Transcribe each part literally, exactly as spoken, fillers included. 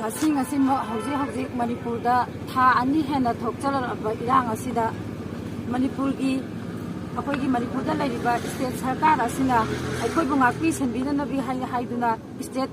ꯉꯁꯤ ꯉꯁꯤꯃꯛ ꯍꯧꯖꯤꯛ ꯍꯧꯖꯤꯛ ꯃꯅꯤꯄꯨꯔꯗ ꯊꯥ ꯑꯅꯤ ꯍꯦꯟꯅ ꯊꯣꯛꯆꯜꯂꯛꯂꯕ ꯏꯔꯥꯡ ꯑꯁꯤꯗ ꯃꯅꯤꯄꯨꯔꯒꯤ, ꯑꯩꯈꯣꯏꯒꯤ ꯃꯅꯤꯄꯨꯔꯗ ꯂꯩꯔꯤꯕ ꯁ꯭ꯇꯦꯠ ꯁꯔꯀꯥꯔ ꯑꯁꯤꯅ ꯑꯩꯈꯣꯏꯕꯨ ꯉꯥꯛꯄꯤ ꯁꯦꯟꯕꯤꯅꯅꯕꯤ ꯍꯥꯏ-, ꯍꯥꯏꯗꯨꯅ ꯁ꯭ꯇꯦꯠ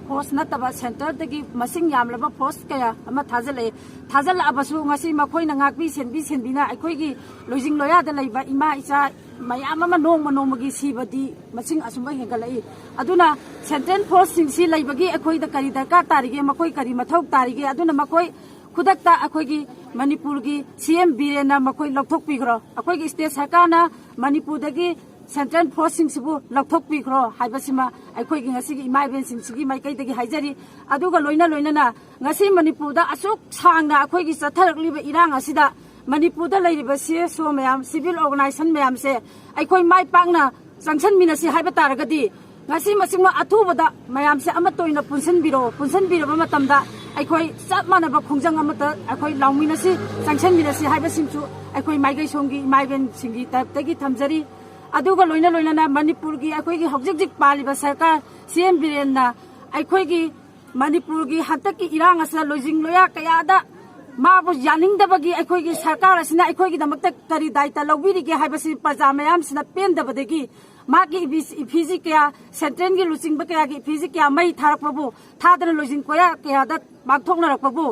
ꯐꯣꯔꯁ ꯅꯠꯇꯕ ꯁꯦꯟꯇꯔꯗꯒꯤ ꯃꯁꯤꯡ ꯌꯥꯝꯂꯕ ꯐꯣꯔꯁ ꯀꯌꯥ ꯑꯃ ꯊꯥꯖꯤꯜꯂꯛꯑꯦ꯫ ꯊꯥꯖꯤꯜꯂꯛꯑꯕꯁꯨ ꯉꯁꯤ ꯃꯈꯣꯏꯅ ꯉꯥꯛꯄꯤ ꯁꯦꯟꯕꯤ ꯁꯦꯟꯕꯤꯅ ꯑꯩꯈꯣꯏꯒꯤ ꯂꯣꯏꯖꯤꯡ ꯂꯣꯌꯥꯗ ꯂꯩꯕ ꯏꯃꯥ ꯏꯆꯥ ꯃꯌꯥꯝ ꯑꯃ ꯅꯣꯡꯃ ꯅꯣꯡꯃꯒꯤ ꯁꯤꯕꯗꯤ ꯃꯁꯤꯡ ꯑꯁꯨꯝꯕ ꯍꯦꯟꯒꯠꯂꯛꯏ꯫ ꯑꯗꯨꯅ ꯁꯦꯟꯇ꯭ꯔꯦꯜ ꯐꯣꯔꯁꯁꯤꯡꯁꯤ ꯂꯩꯕꯒꯤ ꯑꯩꯈꯣꯏꯗ ꯀꯔꯤ ꯗꯔꯀꯥꯔ ꯇꯥꯔꯤꯒꯦ, ꯃꯈꯣꯏ ꯀꯔꯤ ꯃꯊꯧ ꯇꯥꯔꯤꯒꯦ? ꯑꯗꯨꯅ ꯃꯈꯣꯏ ꯈꯨꯗꯛꯇ ꯑꯩꯈꯣꯏꯒꯤ ꯃꯅꯤꯄꯨꯔꯒꯤ ꯁꯤ ꯑꯦꯝ ꯕꯤꯔꯦꯟꯅ ꯃꯈꯣꯏ ꯂꯧꯊꯣꯛꯄꯤꯈ꯭ꯔꯣ꯫ ꯑꯩꯈꯣꯏꯒꯤ ꯁ꯭ꯇꯦꯠ ꯁꯔꯀꯥꯔꯅ ꯃꯅꯤꯄꯨꯔꯗꯒꯤ ꯁꯦꯟꯇ꯭ꯔꯦꯜ ꯐꯣꯔꯁꯁꯤꯡꯁꯤꯕꯨ ꯂꯧꯊꯣꯛꯄꯤꯈ꯭ꯔꯣ ꯍꯥꯏꯕꯁꯤꯃ ꯑꯩꯈꯣꯏꯒꯤ ꯉꯁꯤꯒꯤ ꯏꯃꯥ ꯏꯕꯦꯟꯁꯤꯡꯁꯤꯒꯤ ꯃꯥꯏꯀꯩꯗꯒꯤ ꯍꯥꯏꯖꯔꯤ꯫ ꯑꯗꯨꯒ ꯂꯣꯏꯅ ꯂꯣꯏꯅꯅ ꯉꯁꯤ ꯃꯅꯤꯄꯨꯔꯗ ꯑꯁꯨꯛ ꯁꯥꯡꯅ ꯑꯩꯈꯣꯏꯒꯤ ꯆꯠꯊꯔꯛꯂꯤꯕ ꯏꯔꯥꯡ ꯑꯁꯤꯗ ꯃꯅꯤꯄꯨꯔꯗ ꯂꯩꯔꯤꯕ ꯁꯤ ꯑꯦꯁ ꯑꯣ ꯃꯌꯥꯝ, ꯁꯤꯚꯤꯜ ꯑꯣꯔꯒꯅꯥꯏꯖꯦꯁꯟ ꯃꯌꯥꯝꯁꯦ ꯑꯩꯈꯣꯏ ꯃꯥꯏ ꯄꯥꯛꯅ ꯆꯪꯁꯤꯟꯃꯤꯟꯅꯁꯤ ꯍꯥꯏꯕ ꯇꯥꯔꯒꯗꯤ ꯉꯁꯤ ꯃꯁꯤꯃꯛ ꯑꯊꯨꯕꯗ ꯃꯌꯥꯝꯁꯦ ꯑꯃꯠꯇ ꯑꯣꯏꯅ ꯄꯨꯟꯁꯤꯟꯕꯤꯔꯛꯑꯣ꯫ ꯄꯨꯟꯁꯤꯟꯕꯤꯔꯕ ꯃꯇꯝꯗ ꯑꯩꯈꯣꯏ ꯆꯞ ꯃꯥꯟꯅꯕ ꯈꯣꯡꯖꯪ ꯑꯃꯠꯇ ꯑꯩꯈꯣꯏ ꯂꯥꯎꯃꯤꯟꯅꯁꯤ, ꯆꯪꯁꯤꯟꯃꯤꯟꯅꯁꯤ ꯍꯥꯏꯕꯁꯤꯡꯁꯨ ꯑꯩꯈꯣꯏ ꯃꯥꯏꯀꯩ ꯁꯣꯝꯒꯤ ꯏꯃꯥ ꯏꯕꯦꯟꯁꯤꯡꯒꯤ ꯇꯔꯞꯇꯒꯤ ꯊꯝꯖꯔꯤ꯫ ꯑꯗꯨꯒ ꯂꯣꯏꯅ ꯂꯣꯏꯅꯅ ꯃꯅꯤꯄꯨꯔꯒꯤ ꯑꯩꯈꯣꯏꯒꯤ ꯍꯧꯖꯤꯛ ꯍꯧꯖꯤꯛ ꯄꯥꯜꯂꯤꯕ ꯁꯔꯀꯥꯔ ꯁꯤ ꯑꯦꯝ ꯕꯤꯔꯦꯟꯅ ꯑꯩꯈꯣꯏꯒꯤ ꯃꯅꯤꯄꯨꯔꯒꯤ ꯍꯟꯗꯛꯀꯤ ꯏꯔꯥꯡ ꯑꯁꯤꯗ ꯂꯣꯏꯖꯤꯡ ꯂꯣꯌꯥ ꯀꯌꯥꯗ ꯃꯥꯕꯨ ꯌꯥꯅꯤꯡꯗꯕꯒꯤ ꯑꯩꯈꯣꯏꯒꯤ ꯁꯔꯀꯥꯔ ꯑꯁꯤꯅ ꯑꯩꯈꯣꯏꯒꯤꯗꯃꯛꯇ ꯀꯔꯤ ꯗꯥꯏꯇ ꯂꯧꯕꯤꯔꯤꯒꯦ ꯍꯥꯏꯕꯁꯤ ꯄ꯭ꯔꯖꯥ ꯃꯌꯥꯝꯁꯤꯅ ꯄꯦꯟꯗꯕꯗꯒꯤ ꯃꯥꯒꯤ ꯏꯐꯤ-, ꯏꯐꯤꯖꯤ ꯀꯌꯥ, ꯁꯦꯟꯇ꯭ꯔꯦꯜꯒꯤ ꯂꯨꯆꯤꯡꯕ ꯀꯌꯥꯒꯤ ꯏꯐꯤꯖꯤ ꯀꯌꯥ ꯃꯩ ꯊꯥꯔꯛꯄꯕꯨ ꯊꯥꯗꯅ ꯂꯣꯏꯖꯤꯡ ꯀꯣꯌꯥ ꯀꯌꯥꯗ ꯄꯥꯡꯊꯣꯛꯅꯔꯛꯄꯕꯨ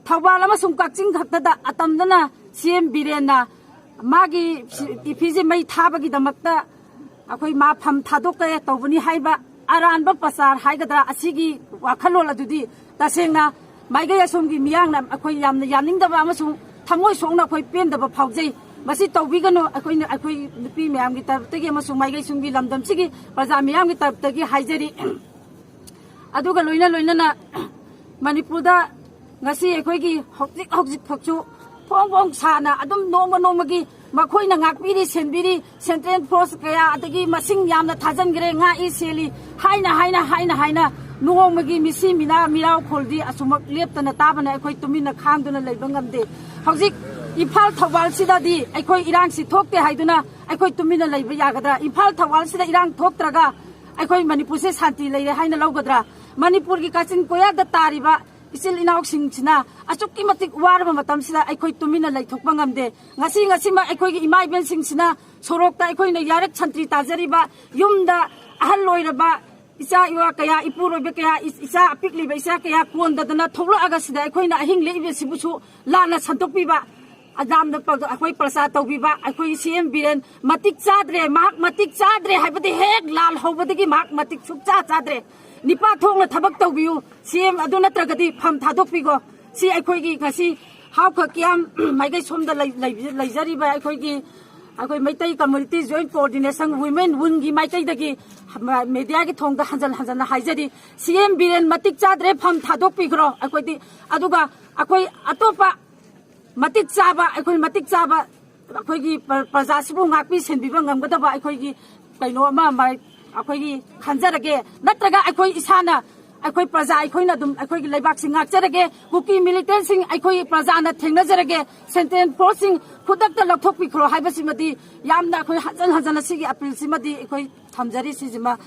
ꯊꯧꯕꯥꯜ ꯑꯃꯁꯨꯡ ꯀꯛꯆꯤꯡ ꯈꯛꯇꯗ ꯑꯇꯝꯅꯅ ꯁꯤ ꯑꯦꯝ ꯕꯤꯔꯦꯟꯅ ꯃꯥꯒꯤ ꯏꯐꯤꯖꯤ ꯃꯩ ꯊꯥꯕꯒꯤꯗꯃꯛꯇ ꯑꯩꯈꯣꯏ ꯃꯥ ꯐꯝ ꯊꯥꯗꯣꯛꯀꯦ ꯇꯧꯕꯅꯤ ꯍꯥꯏꯕ ꯑꯔꯥꯟꯕ ꯄ꯭ꯔꯆꯥꯔ ꯍꯥꯏꯒꯗ꯭ꯔꯥ, ꯑꯁꯤꯒꯤ ꯋꯥꯈꯜꯂꯣꯟ ꯑꯗꯨꯗꯤ ꯇꯁꯦꯡꯅ ꯃꯥꯏꯀꯩ ꯑꯁꯣꯝꯒꯤ ꯃꯤꯌꯥꯝꯅ ꯑꯩꯈꯣꯏ ꯌꯥꯝꯅ ꯌꯥꯅꯤꯡꯗꯕ ꯑꯃꯁꯨꯡ ꯊꯃꯣꯏ ꯁꯣꯛꯅ ꯑꯩꯈꯣꯏ ꯄꯦꯟꯗꯕ ꯐꯥꯎꯖꯩ꯫ ꯃꯁꯤ ꯇꯧꯕꯤꯒꯅꯨ꯫ ꯑꯩꯈꯣꯏꯅ, ꯑꯩꯈꯣꯏ ꯅꯨꯄꯤ ꯃꯌꯥꯝꯒꯤ ꯇꯔꯞꯇꯒꯤ ꯑꯃꯁꯨꯡ ꯃꯥꯏꯀꯩ ꯁꯣꯝꯒꯤ ꯂꯝꯗꯝꯁꯤꯒꯤ ꯄ꯭ꯔꯖꯥ ꯃꯤꯌꯥꯝꯒꯤ ꯇꯔꯞꯇꯒꯤ ꯍꯥꯏꯖꯔꯤ꯫ ꯑꯗꯨꯒ ꯂꯣꯏꯅ ꯂꯣꯏꯅꯅ ꯃꯅꯤꯄꯨꯔꯗ ꯉꯁꯤ ꯑꯩꯈꯣꯏꯒꯤ ꯍꯧꯖꯤꯛ ꯍꯧꯖꯤꯛ ꯐꯥꯎꯁꯨ ꯐꯣꯡ ꯐꯣꯡ ꯁꯥꯅ ꯑꯗꯨꯝ ꯅꯣꯡꯃ ꯅꯣꯡꯃꯒꯤ ꯃꯈꯣꯏꯅ ꯉꯥꯛꯄꯤꯔꯤ ꯁꯦꯟꯕꯤꯔꯤ ꯁꯦꯟꯇ꯭ꯔꯦꯜ ꯐꯣꯔꯁ ꯀꯌꯥ, ꯑꯗꯒꯤ ꯃꯁꯤꯡ ꯌꯥꯝꯅ ꯊꯥꯖꯤꯟꯈ꯭ꯔꯦ, ꯉꯥꯛꯏ ꯁꯦꯜꯂꯤ ꯍꯥꯏꯅ, ꯍꯥꯏꯅ, ꯍꯥꯏꯅ, ꯍꯥꯏꯅ ꯅꯣꯡꯃꯒꯤ ꯃꯤꯁꯤ ꯃꯤꯅꯥ ꯃꯤꯔꯥꯎ ꯈꯣꯜꯗꯤ ꯑꯁꯨꯃꯛ ꯂꯦꯞꯇꯅ ꯇꯥꯕꯅ ꯑꯩꯈꯣꯏ ꯇꯨꯃꯤꯟꯅ ꯈꯥꯡꯗꯨꯅ ꯂꯩꯕ ꯉꯝꯗꯦ꯫ ꯍꯧꯖꯤꯛ ꯏꯝꯐꯥꯜ ꯊꯧꯕꯥꯜꯁꯤꯗꯗꯤ ꯑꯩꯈꯣꯏ ꯏꯔꯥꯡꯁꯤ ꯊꯣꯛꯇꯦ ꯍꯥꯏꯗꯨꯅ ꯑꯩꯈꯣꯏ ꯇꯨꯃꯤꯟꯅ ꯂꯩꯕ ꯌꯥꯒꯗ꯭ꯔꯥ? ꯏꯝꯐꯥꯜ ꯊꯧꯕꯥꯜꯁꯤꯗ ꯏꯔꯥꯡ ꯊꯣꯛꯇ꯭ꯔꯒ ꯑꯩꯈꯣꯏ ꯃꯅꯤꯄꯨꯔꯁꯦ ꯁꯥꯟꯇꯤ ꯂꯩꯔꯦ ꯍꯥꯏꯅ ꯂꯧꯒꯗ꯭ꯔꯥ? ꯃꯅꯤꯄꯨꯔꯒꯤ ꯀꯥꯆꯤꯟ ꯀꯣꯌꯥꯗ ꯇꯥꯔꯤꯕ ꯏꯆꯤꯜ ꯏꯅꯥꯎꯁꯤꯡꯁꯤꯅ ꯑꯁꯨꯛꯀꯤ ꯃꯇꯤꯛ ꯋꯥꯔꯕ ꯃꯇꯝꯁꯤꯗ ꯑꯩꯈꯣꯏ ꯇꯨꯃꯤꯟꯅ ꯂꯩꯊꯣꯛꯄ ꯉꯝꯗꯦ꯫ ꯉꯁꯤ ꯉꯁꯤꯃꯛ ꯑꯩꯈꯣꯏꯒꯤ ꯏꯃꯥ ꯏꯕꯦꯟꯁꯤꯡꯁꯤꯅ ꯁꯣꯔꯣꯛꯇ ꯑꯩꯈꯣꯏꯅ ꯌꯥꯔꯛ ꯁꯟꯇ꯭ꯔꯤ ꯇꯥꯖꯔꯤꯕ, ꯌꯨꯝꯗ ꯑꯍꯜ ꯑꯣꯏꯔꯕ ꯏꯆꯥ ꯏꯋꯥ ꯀꯌꯥ, ꯏꯄꯨꯔꯣꯏꯕ ꯀꯌꯥ, ꯏ-, ꯏꯆꯥ ꯑꯄꯤꯛꯂꯤꯕ ꯏꯆꯥ ꯀꯌꯥ ꯀꯣꯟꯗꯗꯅ ꯊꯣꯛꯂꯛꯑꯒ ꯁꯤꯗ ꯑꯩꯈꯣꯏꯅ ꯑꯍꯤꯡ ꯂꯦꯛꯏꯕꯁꯤꯕꯨꯁꯨ ꯂꯥꯟꯅ ꯁꯟꯗꯣꯛꯄꯤꯕ, ꯌꯥꯝꯅ ꯄ-, ꯑꯩꯈꯣꯏ ꯄ꯭ꯔꯆꯥꯔ ꯇꯧꯕꯤꯕ꯫ ꯑꯩꯈꯣꯏ ꯁꯤ ꯑꯦꯝ ꯕꯤꯔꯦꯟ ꯃꯇꯤꯛ ꯆꯥꯗ꯭ꯔꯦ, ꯃꯍꯥꯛ ꯃꯇꯤꯛ ꯆꯥꯗ꯭ꯔꯦ ꯍꯥꯏꯕꯗꯤ ꯍꯦꯛ ꯂꯥꯜ ꯍꯧꯕꯗꯒꯤ ꯃꯍꯥꯛ ꯃꯇꯤꯛ ꯁꯨꯛꯆꯥ ꯆꯥꯗ꯭ꯔꯦ꯫ ꯅꯤꯄꯥ ꯊꯣꯛꯅ ꯊꯕꯛ ꯇꯧꯕꯤꯌꯨ꯫ ꯁꯤ ꯑꯦꯝ ꯑꯗꯨ ꯅꯠꯇ꯭ꯔꯒꯗꯤ ꯐꯝ ꯊꯥꯗꯣꯛꯄꯤꯈꯣ꯫ ꯁꯤ ꯑꯩꯈꯣꯏꯒꯤ ꯉꯁꯤ ꯍꯥꯎꯈ ꯀꯤꯌꯥꯝ ꯃꯥꯏꯀꯩ ꯁꯣꯝꯗ ꯂꯩ-, ꯂꯩ-, ꯂꯩꯖꯔꯤꯕ ꯑꯩꯈꯣꯏꯒꯤ, ꯑꯩꯈꯣꯏ Meitei community joint coordination women wing ꯃꯥꯏꯀꯩꯗꯒꯤ ꯃ-, ꯃꯦꯗꯤꯌꯥꯒꯤ ꯊꯣꯡꯗ ꯍꯟꯖꯟ ꯍꯟꯖꯟꯅ ꯍꯥꯏꯖꯔꯤ, ꯁꯤ ꯑꯦꯝ ꯕꯤꯔꯦꯟ ꯃꯇꯤꯛ ꯆꯥꯗ꯭ꯔꯦ, ꯐꯝ ꯊꯥꯗꯣꯛꯄꯤꯈ꯭ꯔꯣ꯫ ꯑꯩꯈꯣꯏꯗꯤ ꯑꯗꯨꯒ ꯑꯩꯈꯣꯏ ꯑꯇꯣꯞꯄ ꯃꯇꯤꯛ ꯆꯥꯕ, ꯑꯩꯈꯣꯏ ꯃꯇꯤꯛ ꯆꯥꯕ ꯑꯩꯈꯣꯏꯒꯤ ꯄ꯭ꯔ-, ꯄ꯭ꯔꯖꯥꯁꯤꯕꯨ ꯉꯥꯛꯄꯤ ꯁꯦꯟꯕꯤꯕ ꯉꯝꯒꯗꯕ ꯑꯩꯈꯣꯏꯒꯤ ꯀꯩꯅꯣ ꯑꯃ ꯃ-, ꯑꯩꯈꯣꯏꯒꯤ ꯈꯟꯖꯔꯒꯦ꯫ ꯅꯠꯇ꯭ꯔꯒ ꯑꯩꯈꯣꯏ ꯏꯁꯥꯅ, ꯑꯩꯈꯣꯏ ꯄ꯭ꯔꯖꯥ ꯑꯩꯈꯣꯏꯅ ꯑꯗꯨꯝ ꯑꯩꯈꯣꯏꯒꯤ ꯂꯩꯕꯥꯛꯁꯤ ꯉꯥꯛꯆꯔꯒꯦ꯫ ꯀꯨꯀꯤ ꯃꯤꯂꯤꯇꯦꯟꯁꯤꯡ ꯑꯩꯈꯣꯏ ꯄ꯭ꯔꯖꯥꯅ ꯊꯦꯡꯅꯖꯔꯒꯦ꯫ ꯁꯦꯟꯇ꯭ꯔꯦꯜ ꯐꯣꯔꯁꯁꯤꯡ ꯈꯨꯗꯛꯇ ꯂꯧꯊꯣꯛꯄꯤꯈ꯭ꯔꯣ ꯍꯥꯏꯕꯁꯤꯃꯗꯤ ꯌꯥꯝꯅ ꯑꯩꯈꯣꯏ ꯍꯟꯖꯟ ꯍꯟꯖꯟꯅ ꯁꯤꯒꯤ ꯑꯄꯤꯜꯁꯤꯃꯗꯤ ꯑꯩꯈꯣꯏ ꯊꯝꯖꯔꯤ꯫ ꯁꯤꯁꯤꯃ